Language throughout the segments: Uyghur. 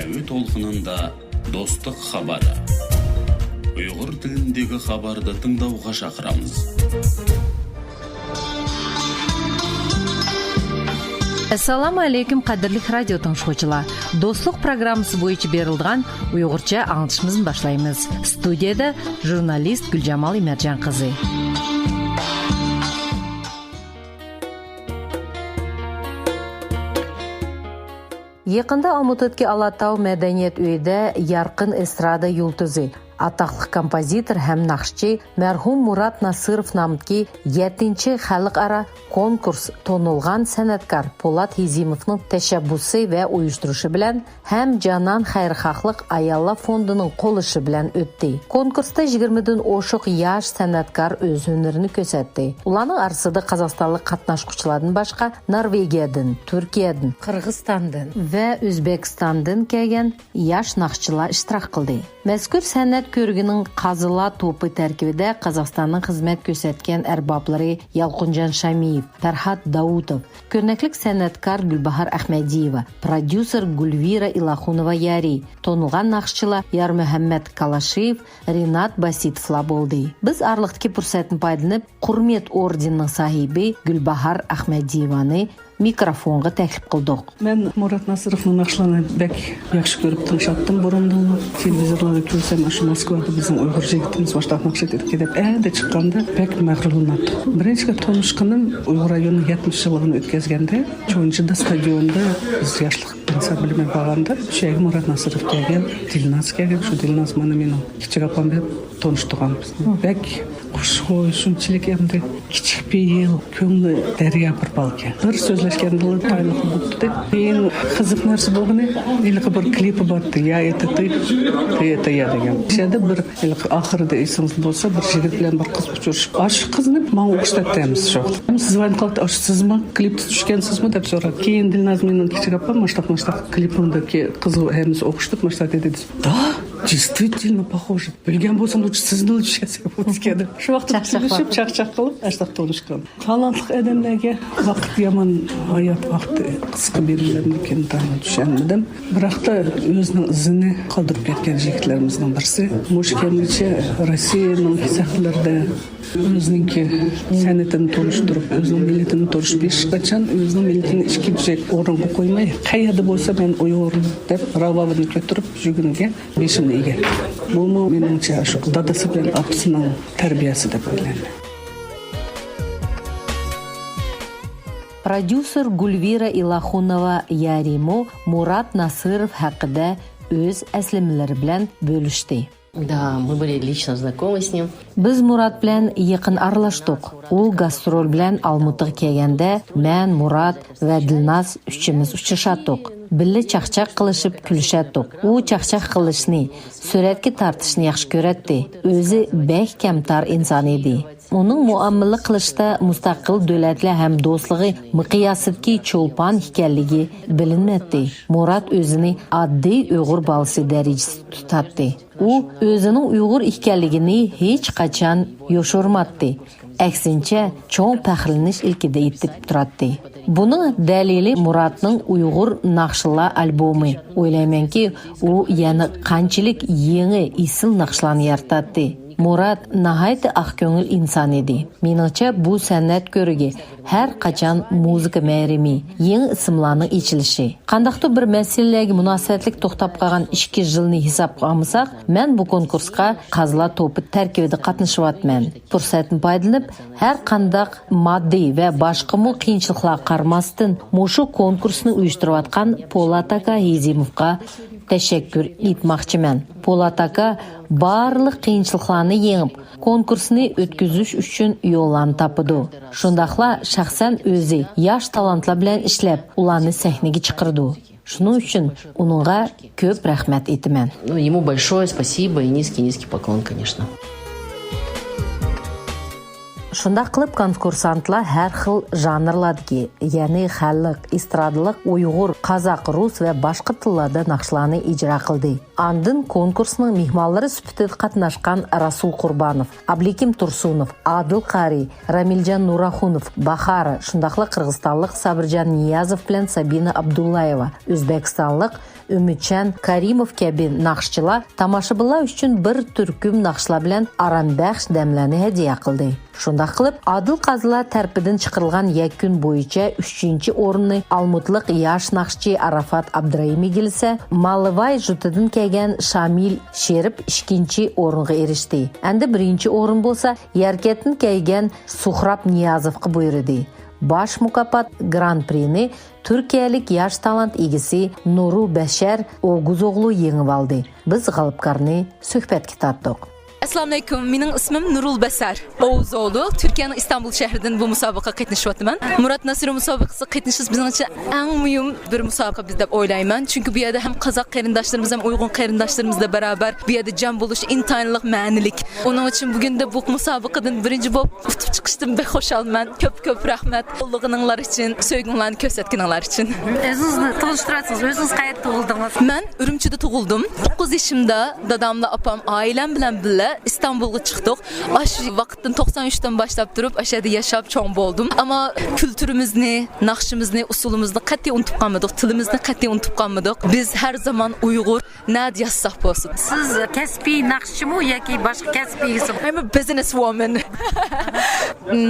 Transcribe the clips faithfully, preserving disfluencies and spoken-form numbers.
Radyo Tolkununda Dostluk Habarı. Uyghur dilindeki habarda tinglavğa chaqıramiz. Assalomu alaykum, qadrli radio tinglovchilar. Do'stlik programmasi bo'yicha berilgan Uyg'urcha anglitishimizni boshlaymiz. Studiyada jurnalist Guljamol Imatjon qizi. يېقىندا ئالمۇتىدىكى ئالاتاۋ مەدەنىيەت ئۆيىدە يارقىن ئېسترادا يۇلتۇزى، ئاتاقلىق كومپوزىتور ھەم ناخشىچى مەرھۇم مۇرات ناسىروف نامىدىكى يەتتىنچى خەلقئارا كونكۇرس تونۇلغان سەنئەتكار پولات ھېزىموۋنىڭ تەشەببۇسى ۋە ئۇيۇشتۇرۇشى بىلەن ھەم جانان خەيرخاھلىق ئاياللار فوندىنىڭ قوللىشى بىلەن ئۆتتى. كونكۇرستا يىگىرمىدىن ئوشۇق ياش سەنئەتكار ئۆز ھۈنىرىنى كۆرسەتتى. ئۇلارنىڭ ئارىسىدا قازاقىستانلىق قاتناشقۇچىلاردىن باشقا نورۋېگىيەدىن، تۈركىيەدىن، قىرغىزىستاندىن ۋە ئۆزبېكىستاندىن كەلگەن ياش ناخشىچىلار ئىشتىراك قىلدى. مەزكۇر سەنئەت كۆرگىنىڭ قازىلار توپى تەركىبىدە قازاقىستاننىڭ خىزمەت كۆرسەتكەن ئەربابلىرى يالقۇنجان شامىيېۋ، پەرھات داۋۇتوف، كۆرنەكلىك سەنئەتكار گۈلباھار ئەخمەدىيېۋا، پروديۇسېر گۈلۋىرا ئىلاخۇنوۋا يارى، تونۇلغان ناخشىچىلار يارمۇھەممەت كالاشېۋ، رىنات باسىتوفلار بولدى. بىز ئارىلىقتىكى پۇرسەتنى پايدىلىنىپ، قۇرمەت ئوردېنىنىڭ ساھىبى گۈلباھار ئەخمەدىيېۋانى مىكروفونغا تەكلىپ قىلدۇق. مەن مۇرات ناسىروفنىڭ ناخشىلىرىنى بەك ياخشى كۆرۈپ تىڭشاتتىم بۇرۇندىنلا. تېلېۋىزورلاردا كۆرسەم، ئاشۇ موسكۋادا بىزنىڭ ئۇيغۇر يىگىتىمىز مۇشۇنداق ناخشا ئېيتىدىكەن دەپ، ئەدە چىققاندا بەك مەغرۇرلىناتتۇق. بىرىنچى قېتىم تونۇشقىنىم ئۇيغۇر رايونىنىڭ يەتمىش يىللىقىنى ئۆتكۈزگەندە، چونچىدا ستادىيوندا بىز ياشلىق ئانسامبلى بىلەن بارغاندا، شۇ يەرگە مۇرات ناسىروف كەلگەن، دىلناز كەلگەن. شۇ دىلناز مانا مېنىڭ كىچىك ئاپام دەپ تونۇشتۇرغانبىز. بەك خۇشخۇي، شۇنچىلىك ئەمدى كىچىك پېئىل، كۆڭلى دەريا بىر بالىكەن. بىر سۆزلەشكەندىلا تايىنلىق بوپتۇ. كېيىن قىزىق نەرسە بولغىنى، ھېلىقى بىر كلىپى بارتى، يا ئېتىتى، يا ئېتىيا دېگەن. شۇ يەردە بىر ھېلىقى ئاخىرىدا ئېسىڭىزدە بولسا، بىر يىگىت بىلەن بىر قىز ئۇچرىشىپ، ئاشۇ قىزنى ماڭا ئوخشىتاتتى ھەممىسى شۇ. ھەممىسى زىۋان قىلاتتى، ئاشۇ سىزمۇ كلىپتا چۈشكەنسىزمۇ دەپ سوراپ. كېيىن دىلناز مېنىڭ كىچىك ئاپام ماشتاق، ماشتاق كلىپىڭدىكى قىزغا ھەممىسى ئوخشىتىپ ماشتاق دېدى. Да, действительно похоже. بىلگەن بولسام، لۇچ سىزنىلا چۈشەرسەك بولىدىكەن دەپ. شۇ ۋاقىتتا چاقچاق تونۇشۇپ، چاقچاق قىلىپ، ئاشتاق تونۇشقان. تالانتلىق ئادەملەرگە ۋاقىت يامان، ھايات ۋاقتى قىسقا بېرىلگەنلىكىنى تامان چۈشەنمىدىم. بىراقتا ئۆزىنىڭ ئىزىنى قالدۇرۇپ كەتكەن يىگىتلىرىمىزنىڭ بىرسى. مۇشۇ كەلگۈچە روسىيەنىڭ سەھنىلىرىدە ئۆزىنىڭكى سەنئىتىنى تونۇشتۇرۇپ، ئۆزىنىڭ مىللىتىنى تونۇشتۇرۇپ، ھېچقاچان ئۆزىنىڭ مىللىتىنى ئىككى بۆشەك ئورۇنغا قويماي، قەيەردە بولسا مەن ئۇيغۇر دەپ راۋابىنى كۆتۈرۈپ يۈرگىنىگە بېشىمنى ئېگەپ. بۇمۇ مېنىڭچە شۇ دادىسى بىلەن ئاپىسىنىڭ تەربىيەسى دەپ ئويلايمەن. پروديۇسېر گۈلۋىرا ئىلاخۇنوۋا يارىمۇ مۇرات ناسىروف ھەققىدە ئۆز ئەسلىمىلىرى بىلەن بۆلۈشتى. Да, мы были лично знакомы с ним. بىز مۇرات بىلەن يېقىن ئارىلاشتۇق. ئۇ گاسترول بىلەن ئالمۇتىغا كەلگەندە، مەن، مۇرات ۋە دىلناز ئۈچىمىز ئۇچرىشاتتۇق. بىللە چاقچاق قىلىشىپ كۈلۈشەتتۇق. ئۇ چاقچاق قىلىشنى، سۈرەتكە تارتىشنى ياخشى كۆرەتتى. ئۆزى بەك كەمتار ئىنسان ئىدى. ئۇنىڭ مۇئامىلە قىلىشتا مۇستەقىل دۆلەتلەر ھەم دوستلۇقى مىقياسىدىكى چولپان ئىكەنلىكى بىلىنەتتى. مۇرات ئۆزىنى ئاددىي ئۇيغۇر بالىسى دەرىجىسىدە تۇتاتتى. ئۇ ئۆزىنىڭ ئۇيغۇر ئىكەنلىكىنى ھېچقاچان يوشۇرماتتى. ئەكسىنچە، چوڭ پەخىرلىنىش ئىلكىدە ئېيتىپ تۇراتتى. بۇنىڭ دەلىلى مۇراتنىڭ ئۇيغۇر ناخشىلار ئالبومى. ئويلايمەنكى، ئۇ يەنە قانچىلىك يېڭى ئېسىل ناخشىلارنى يارىتاتتى. مۇرات ناھايىتى ئاق كۆڭۈل ئىنسان ئىدى. مېنىڭچە، بۇ سەنئەت كۆرىكى ھەر قاچان مۇزىكا مەيرىمى، يېڭى ئىسىملارنىڭ ئېچىلىشى. قانداقتۇر بىر مەسىلىلەرگە مۇناسىۋەتلىك توختاپ قالغان ئىككى يىلنى ھېسابقا ئالمىساق، مەن بۇ كونكۇرسقا قازىلار توپى تەركىبىدە قاتنىشىۋاتىمەن. پۇرسەتتىن پايدىلىنىپ، ھەر قانداق ماددىي ۋە باشقىمۇ قىيىنچىلىقلارغا قارىماستىن، مۇشۇ كونكۇرسنى ئۇيۇشتۇرۇۋاتقان پولات ئاكا ھېزىموۋغا تەشەككۈر ئېيتماقچىمەن. پولات ئاكا بارلىق قىيىنچىلىقلارنى يېڭىپ، كونكۇرسنى ئۆتكۈزۈش ئۈچۈن يوللارنى تاپىدۇ. شۇنداقلا شەخسەن ئۆزى ياش تالانتلار بىلەن ئىشلەپ، ئۇلارنى سەھنىگە چىقىرىدۇ. شۇنىڭ ئۈچۈن ئۇنىڭغا كۆپ رەھمەت ئېيتىمەن. Ну, ему большое спасибо и низкий-низкий поклон, конечно. شۇنداق قىلىپ، كونكۇرسانتلار ھەر خىل ژانىرلاردىكى، يەنى خەلق، ئېسترادىلىق، ئۇيغۇر، قازاق، رۇس ۋە باشقا تىللاردا ناخشىلارنى ئىجرا قىلدى. ئاندىن كونكۇرسنىڭ مېھمانلىرى سۈپىتىدە قاتناشقان رەسۇل قۇربانوف، ئابلىكىم تۇرسۇنوف، ئادىل قارى، رامىلجان نۇراخۇنوف، باخارا، شۇنداقلا قىرغىزىستانلىق سابىرجان نىيازوف بىلەن سابىنە ئابدۇللايېۋا، ئۆزبېكىستانلىق ئۈمىدجان كارىموف كەبى ناخشىچىلار تاماشىبىنلار ئۈچۈن بىر تۈركۈم ناخشىلار بىلەن ئارامبەخش دەملەرنى ھەدىيە قىلدى. شۇنداق قىلىپ، ئادىل قازىلار تەرىپىدىن چىقىرىلغان يەكۈن بويىچە ئۈچىنچى ئورۇننى ئالمۇتلۇق ياش ناخشىچى ئاراپات ئابدۇرايىم ئىگىلىسە، مالىۋاي جۇتىدىن كەلگەن شامىل شېرىپ ئىككىنچى ئورۇنغا ئېرىشتى. ئەندى بىرىنچى ئورۇن بولسا يەركەنتتىن كەلگەن سۇھراب نىيازوۋغا بۇيرۇدى. باش مۇكاپات گران پرىنى تۈركىيەلىك ياش تالانت ئىگىسى نۇرۇل بەشەر ئوگۇزوغلۇ يېڭىۋالدى. بىز غالىبكارنى سۆھبەتكە تارتتۇق. ئەسسالامۇئەلەيكۇم، مېنىڭ ئىسمىم نۇرۇل بەسەر ئوغۇزوغلۇ. تۈركىيەنىڭ ئىستانبۇل شەھىرىدىن بۇ مۇسابىقىگە قېتىنىشىۋاتىمەن. مۇرات ناسىر مۇسابىقىسىگە قېتىنىشىمىز بىزنىڭ ئۈچۈن ئەڭ مۇھىم بىر مۇسابىقە بىز دەپ ئويلايمەن. چۈنكى بۇ يەردە ھەم قازاق قېرىنداشلىرىمىز، ھەم ئۇيغۇر قېرىنداشلىرىمىز بىلەن بەرابەر بۇ يەردە جەم بولۇش ئىنتايىنلىق مەنىلىك. ئۇنىڭ ئۈچۈن بۈگۈندە بۇ مۇسابىقىدىن بىرىنچى بولۇپ ئۇتۇپ چىقىشتىن بەك خۇشالمەن. كۆپ كۆپ رەھمەت قوللىغىنىڭلار ئۈچۈن، سۆيگۈڭلارنى كۆرسەتكىنىڭلار ئۈچۈن. ئۆزىڭىزنى تونۇشتۇراتسىڭىز، ئۆزىڭىز قەيەردە تۇغۇلدىڭىز؟ مەن ئۈرۈمچىدە تۇغۇلدۇم. توققۇز يېشىمدا داداملا ئاپام ئائىلەم بىلەن بىللە ئىستانبۇلغا چىقتۇق. ئاشۇ ۋاقىتتىن توقسان ئۈچتىن باشلاپ تۇرۇپ ئاشۇ يەردە ياشاپ چوڭ بولدۇم. ئەمما كۈلتۈرىمىزنى، ناخشىمىزنى، ئۇسسۇلىمىزنى قەتئىي ئۇنتۇپ قالمىدۇق، تىلىمىزنى قەتئىي ئۇنتۇپ قالمىدۇق. بىز ھەر زامان ئۇيغۇر، نەدە ياتساق بولسۇن. سىز كەسپىي ناخشىچىمۇ ياكى باشقا كەسىپ ئىگىسىمۇ؟ I'm a business woman.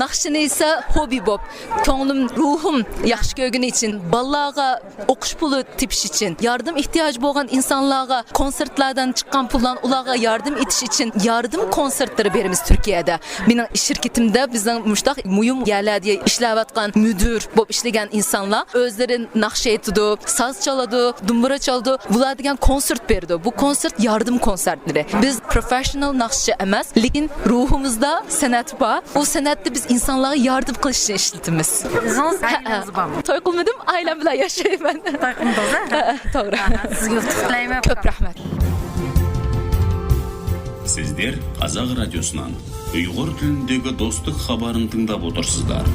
ناخشىنى ئىسە ھوببى بولۇپ، كۆڭلۈم، روھۇم ياخشى كۆرگىنى ئۈچۈن، بالىلارغا ئوقۇش پۇلى تېپىش ئۈچۈن، ياردەم ئېھتىياجى بولغان ئىنسانلارغا كونسېرتلاردىن چىققان پۇللارنى ئۇلارغا ياردەم ئېتىش ئۈچۈن ياردەم كونسېرتلىرى بېرىمىز تۈركىيەدە. مېنىڭ شىركىتىمدە بىزنىڭ مۇشۇنداق مۇھىم يەرلەردە ئىشلەۋاتقان مۇدىر بولۇپ ئىشلىگەن ئىنسانلار ئۆزلىرى ناخشا ئېيتىدۇ، ساز چالىدۇ، دۇمبۇرا چالىدۇ. بۇلار دېگەن كونسېرت بېرىدۇ. بۇ كونسېرت ياردەم كونسېرتلىرى. بىز پروفېشنال ناخشىچى ئەمەس، لېكىن روھىمىزدا سەنئەت بار. ئۇ سەنئەتنى بىز ئىنسانلارغا ياردەم قىلىش ئۈچۈن ئىشلىتىمىز. ئۆزىڭىز ھە، ئائىلىڭىز ھە. بارمۇ؟ توي قىلمىدىم، ئائىلەم بىلەن ياشايمەن. توي قىلمىدىڭىز، ھە؟ ھە، ھە، توغرا. ئاھا، سىزگە ئۇتۇق تىلەيمەن. كۆپ رەھمەت. Sizler Qazaq Radiosundan Uyğur tilindegi dostluq xabarını tıngdap otursızlar.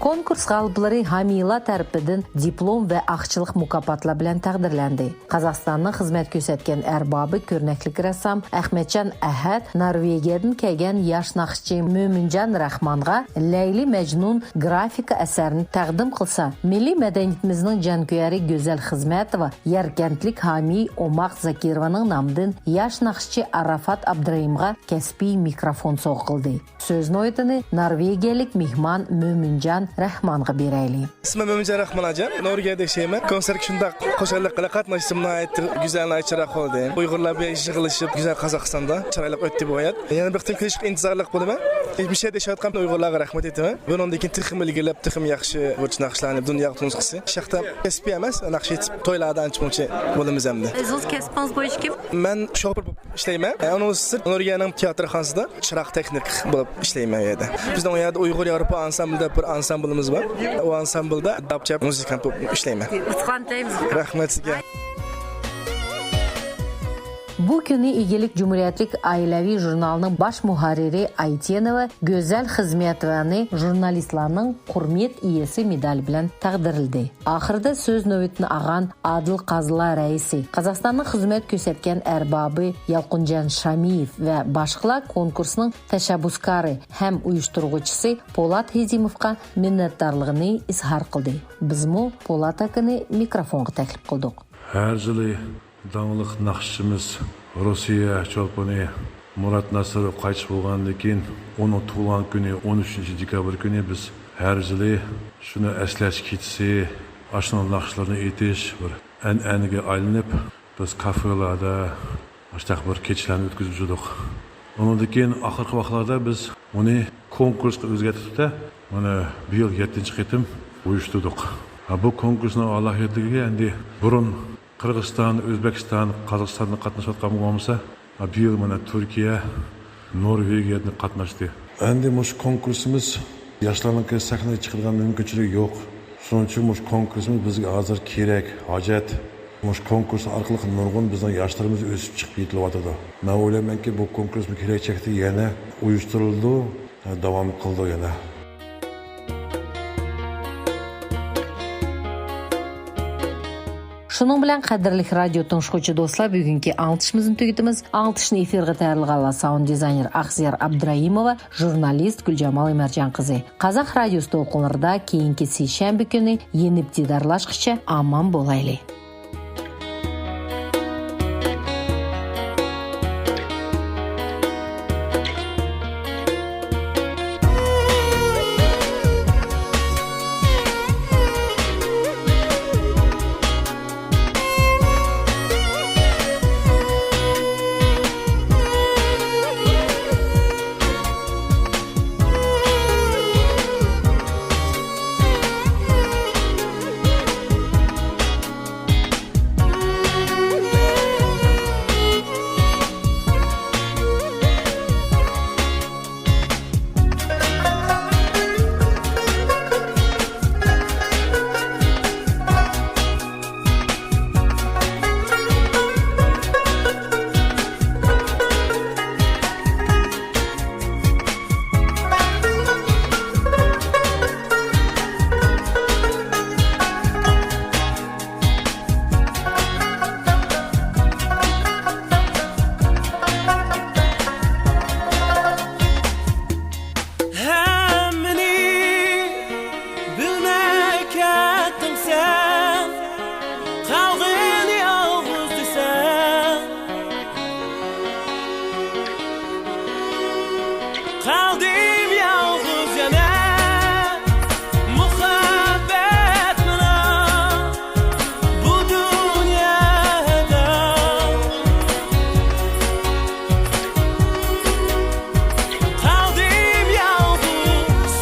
كونكۇرس غالىبلىرى ھامىيلار تەرىپىدىن دىپلوم ۋە ئاقچىلىق مۇكاپاتلار بىلەن تەقدىرلەندى. قازاقىستاننىڭ خىزمەت كۆرسەتكەن ئەربابى، كۆرنەكلىك رەسسام ئەخمەتجان ئەھەت نورۋېگىيەدىن كەلگەن ياش ناخشىچى مۆمىنجان رەھمانغا لەيلى مەجنۇن گرافىكا ئەسەرىنى تەقدىم قىلسا، مىللىي مەدەنىيىتىمىزنىڭ جانكۆيەرى گۈزەل خىزمەتوۋا ياركەنتلىك ھامىي ئوماق زاكىروۋانىڭ نامىدىن ياش ناخشىچى ئاراپات ئابدۇرېھىمغا كەسپىي مىكروفون سوۋغا قىلدى. سۆز نۆۋىتىنى نورۋېگىيەلىك مېھمان مۆمىنجان رەھمانغا بېرەيلى. ئىسمىم مۆمىنجان رەھمان ھاجى، نورۋېگىيەدە ياشايمەن. كونسېرتكە شۇنداق خۇشاللىق بىلەن قاتناشتىم، ناھايىتى گۈزەل، ناھايىتى چىرايلىق بولدى. ئۇيغۇرلار بىلەن يىغىلىشىپ، گۈزەل قازاقىستاندا چىرايلىق ئۆتتى بۇ ھايات. يەنە بىر قېتىم كۆرۈشۈشكە ئىنتىزارلىق بولىمەن. مۇشۇ يەردە ياشاۋاتقان ئۇيغۇرلارغا رەھمەت ئېيتىمەن. بۇنىڭدىن كېيىن تېخىمۇ ئىلگىرىلەپ، تېخىمۇ ياخشى بۇ ناخشىلارنى دۇنياغا تونۇتقۇسى. شۇ ياقتا كەسپىي ئەمەس، ناخشا ئېيتىپ، تويلاردا ئانچە-مۇنچە بولىمىز ئەمدى. ئۆزىڭىز كەسپىڭىز بويىچە كىم؟ مەن شوپۇر بولۇپ ئىشلەيمەن. ئۇنىڭدىن سىرت، نورۋېگىيەنىڭ تىياتىرخانىسىدا چىراغ تېخنىك بولۇپ ئىشلەيمەن ئۇ يەردە. بىزنىڭ ئۇ يەردە ئۇيغۇر ياۋروپا ئانسامبىلى دەپ بىر ئانسامبىلىمىز بار. ئۇ ئانسامبىلدا داپچاپ مۇزىكانت بولۇپ ئىشلەيمەن. ئۇتۇقلارنى تىلەيمىز. رەھمەت سىزگە. بۇ كۈنى ئىگىلىك جۇمھۇرىيەتلىك ئائىلەۋى ژۇرنالىنىڭ باش مۇھەررىرى ئايتىنوۋا گۈزەل خىزمەتوۋانى ژۇرنالىستلارنىڭ قۇرمەت ئىگىسى مېدالى بىلەن تەقدىرلىدى. ئاخىرىدا سۆز نۆۋىتىنى ئالغان ئادىل قازىلار رەئىسى، قازاقىستاننىڭ خىزمەت كۆرسەتكەن ئەربابى يالقۇنجان شامىيېۋ ۋە باشقىلار كونكۇرسنىڭ تەشەببۇسكارى ھەم ئۇيۇشتۇرغۇچىسى پولات ھېزىموۋقا مىننەتدارلىقىنى ئىزھار قىلدى. بىزمۇ پولات ئاكىنى مىكروفونغا تەكلىپ قىلدۇق. ھەر يىلى داڭلىق ناخشىچىمىز، روسىيە چولپىنى مۇرات ناسىروف قايتىش بولغاندىن كېيىن، ئۇنىڭ تۇغۇلغان كۈنى، ئون ئۈچىنچى دېكابىر كۈنى بىز ھەر يىلى شۇنى ئەسلەش كېچىسى، ئاشۇنىڭ ناخشىلىرىنى ئېيتىش بىر ئەنئەنىگە ئايلىنىپ، بىز كافېلاردا مۇشۇنداق بىر كېچىلەرنى ئۆتكۈزۈپ يۈردۇق. ئۇنىڭدىن كېيىن ئاخىرقى ۋاقىتلاردا بىز ئۇنى كونكۇرسقا ئۆزگەرتتۇق-تە، مانا بۇ يىل يەتتىنچى قېتىم ئۇيۇشتۇردۇق. ھە، بۇ كونكۇرسنىڭ ئالاھىدىلىكى ئەمدى بۇرۇن قىرغىزىستان، ئۆزبېكىستان، قازاقىستاندا قاتنىشىۋاتقان بولمىسا، بۇ يىل مانا تۈركىيە، نورۋېگىيەدىن قاتناشتى. ئەمدى مۇشۇ كونكۇرسىمىز ياشلارنىڭكى سەھنىگە چىقىدىغان مۇمكىنچىلىكى يوق. شۇنىڭ ئۈچۈن مۇشۇ كونكۇرسىمىز بىزگە ھازىر كېرەك، ھاجەت. مۇشۇ كونكۇرس ئارقىلىق نۇرغۇن بىزنىڭ ياشلىرىمىز ئۆسۈپ چىقىپ يېتىلىۋاتىدۇ. مەن ئويلايمەنكى، بۇ كونكۇرسمۇ كېلەچەكتە يەنە ئۇيۇشتۇرۇلىدۇ، داۋام قىلىدۇ يەنە. شۇنىڭ بىلەن، قەدىرلىك رادىيو تىڭشىغۇچى دوستلار، بۈگۈنكى ئاڭلىتىشىمىزنى تۈگىتىمىز. ئاڭلىتىشنى ئېفىرغا تەييارلىغانلار ساۋۇند دىزاينېر ئاقسىيار ئابدۇرايىموۋا، ژۇرنالىست گۈلجامال ئۆمەرجان قىزى. قازاق رادىيوسى تولقۇنلىرىدا كېيىنكى سەيشەنبە كۈنى يېنىپ دىدارلاشقىچە ئامان بولايلى. ھەممىنى بىلمەي كەتتىڭ سەن، قالغىنى يالغۇز دېسەڭ. قالدىم يالغۇز يەنە، مۇھەببەت مېنىڭ بۇ دۇنيادا. قالدىم يالغۇز.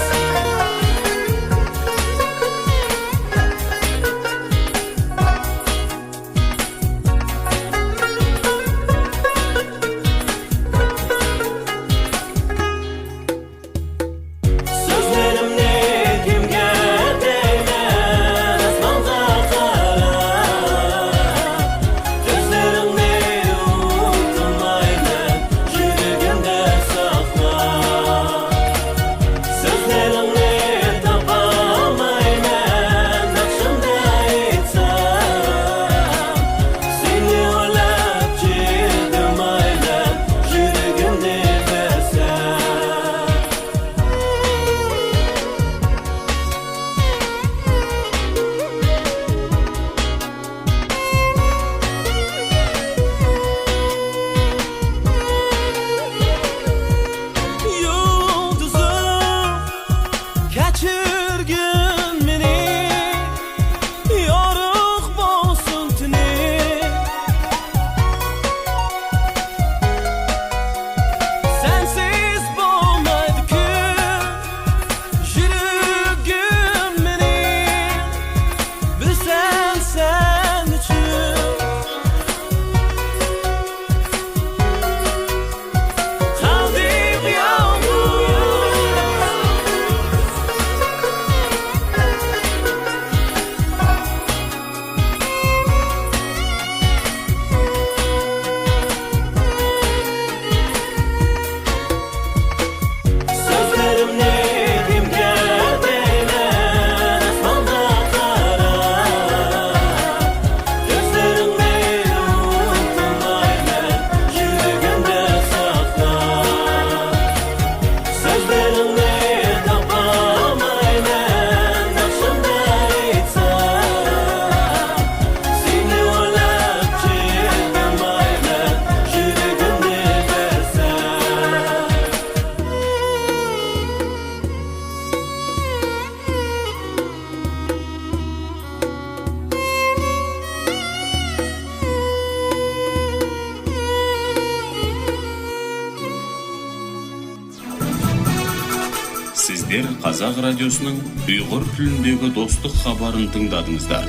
سۆزلىرىمنى كىمگە دەيمەن، ئاسمانغا قاراپ. كۆزلىرىڭنى ئۇنتۇمايمەن، يۈرىكىمدە ساقلاپ. سۆزلىرىڭنى تاپالمايمەن، ناخشامدا ئېيتسام. سېنى ئويلاپ يىغلىمايمەن، يۈرىكىمنى بەرسەم. يۇلدۇزۇم، كەچۈرگىن مېنى، يورۇق بولسۇن تۈنۈم. سەنسىز بولمايدۇ كۈن، يۈرىكىم مېنى، بىلسەن سەن ئۈچۈن. قالدىم يالغۇز. سۆزلىرىمنى كىمگە دەيمەن، ئاسمانغا قاراپ. كۆزلىرىڭنى ئۇنتۇمايمەن، يۈرىكىمدە ساقلاپ. سۆزلىرىڭنى تاپالمايمەن، ناخشامدا ئېيتسام. سېنى ئويلاپ يىغلىمايمەن، يۈرىكىمنى بەرسەم. سىزلەر قازاق رادىيوسىنىڭ ئۇيغۇر تىلىندىكى دوستلۇق خەۋىرىنى تىڭلىدىڭىزلار.